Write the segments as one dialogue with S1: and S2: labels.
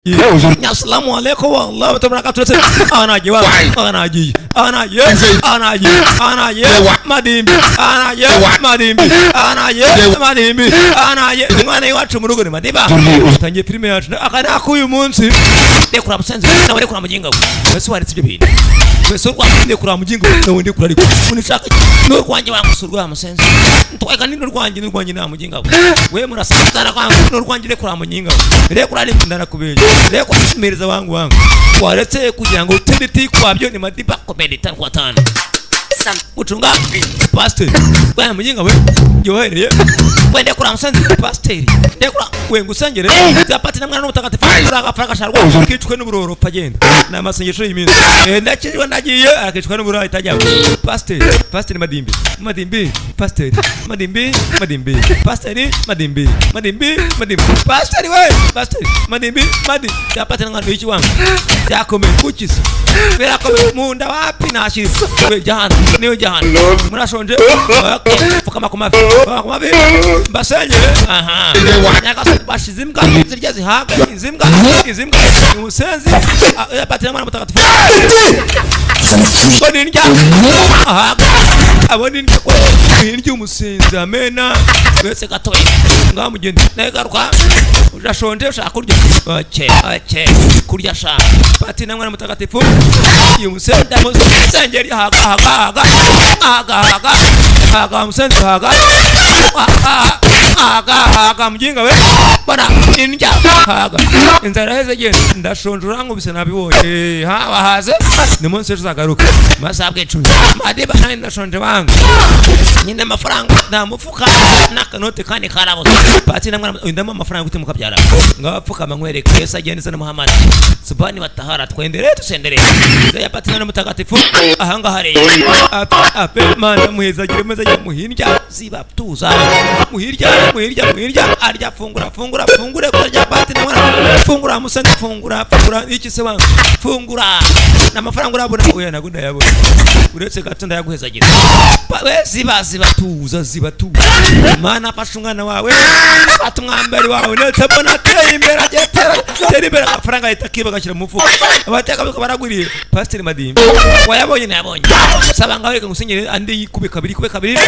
S1: Assalamu alaikum wa rahmatullahi wa barakatuh. Anagiye wa anagiye anagiye anagiye anagiye Madimbi, anagiye Madimbi, anagiye Madimbi, anagiye umwana iwacu mu rugo ni Madiba. Tangiye filime yacu aka nakuyu munsi. Ndekura musenzi nawe, ndekura muginga we. Wese waretse ibyo bintu wese urwanjye, ndekura muginga we nawe, ndekura. Ariko unishaka n'urwanjye wangusa urwa musenzi ntweka ni n'urwanjye, n'urwanjye nta muginga we. We murasana kwangu n'urwanjye. Ndekura muginga we, ndekura ariko ndarakubeye, ndekura mereza wangu wangu waretse kugira ngo utende kwabyo. Ni Madiba Comedy tano kwa tano. Gucunga pasiteri bwana muginga we yohereye we, ndekura musenzi, pasiteri ndekura we ngusengere zapati na mwana n'umutagatifu uragapfa agasharwa kicwe n'uburoro pagenda ni amasengesho y'iminsi. Ndakijwe ndagiye akicwa n'uburoro itajya. Pasiteri, pasiteri Madimbi, Madimbi, pasiteri Madimbi, Madimbi, pasiteri Madimbi, Madimbi, Madimbi, pasiteri we, pasiteri Madimbi, Madi zapati na mwana iki wangu byakomeye kukiza birakomeye mu nda wapi nashize we jahana niwe jahana murashonje. Okay, pfukama ku mavi, pfukama ku mavi mbasengere. Aha nyagasani, bashize imbwa zirya zihaga izi mbwa, izi mbwa ni umusenzi patira mwana mutagatifu ngo nindya ahaga abo nindya ko indya umusenzi amena wese gatoya ngaho mugende nawe garuka urashonje ushaka kurya. Okay, okay, kurya sha pati na mwana mutagatifu uyu musenzi musengeri haga haga haga haga haga haga musenzi haga haga haga mujinga we bana indya haga inzara heze genda ndashonje urankubise nabibonye. Ha wahaze ni munsi ejo uzagaruka masaha bw'icumi. Madiba nawe ndashonje wangu nyine amafaranga nta mufuka n'akanote kandi karabuze. Pati na mwana ndamo amafaranga gute mukabyara ngapfukama nkwereke Yesu agenda na Muhammad subhani wa tahara twendelee tusendelee ya pati na mutagatifu ahangaha rero ape ape mana muhezagire meza muhirya ziba tuza muhirya muhirya muhirya arya fungura fungura fungure kurya pati na mwana fungura musende fungura fungura iki se wangu fungura n'amafaranga urabona oya nago ndayabona uretse gato ndayaguhezagira. We ziba ziba tuza ziba tuza mana afashe umwana wawe fata umwambari wawe ndetse mbona ateye imbere agiye tera imbere amafaranga ahita akiba agashyira mu mufuka abateka baragwiriye. Pasiteri Madimbi wayabonye nayabonye saba ngaho reka ngusenyere andi yikube kabiri kube kabiri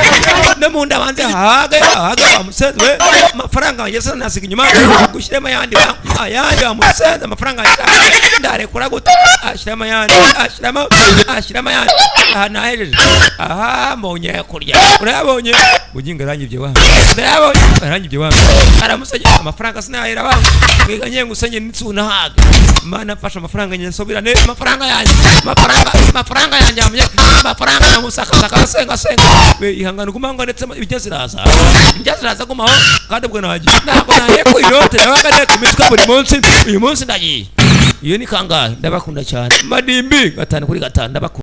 S1: no mu nda banze hage hage wa musenzi we amafaranga yanjye se nasiga inyuma gushyiramo ayandi ayandi wa musenzi amafaranga yanjye ndarekura gute ashyiramo ayandi ashyiramo ashyiramo ayandi aha nahejeje aha mbonye kurya urayabonye bugingo aranyibye wa ndayabonye aranyibye wa aramusanye amafaranga sinayahera wa mwiga ngiye ngusanye n'itsuna haga mana mfasha amafaranga yanjye nsubirane amafaranga yanjye amafaranga amafaranga yanjye yamye amafaranga namusakasaka senga senga we ihangane uguma ndetse ibijya ziraza ibijya ziraza gumaho kandi ubwo nagiye ntabwo nagiye ku inote nabaga ndeka imitwe buri munsi uyu munsi ndagiye iyo ni kangahe ndabakunda cyane Madimbi gatanu kuri gatanu ndabakunda.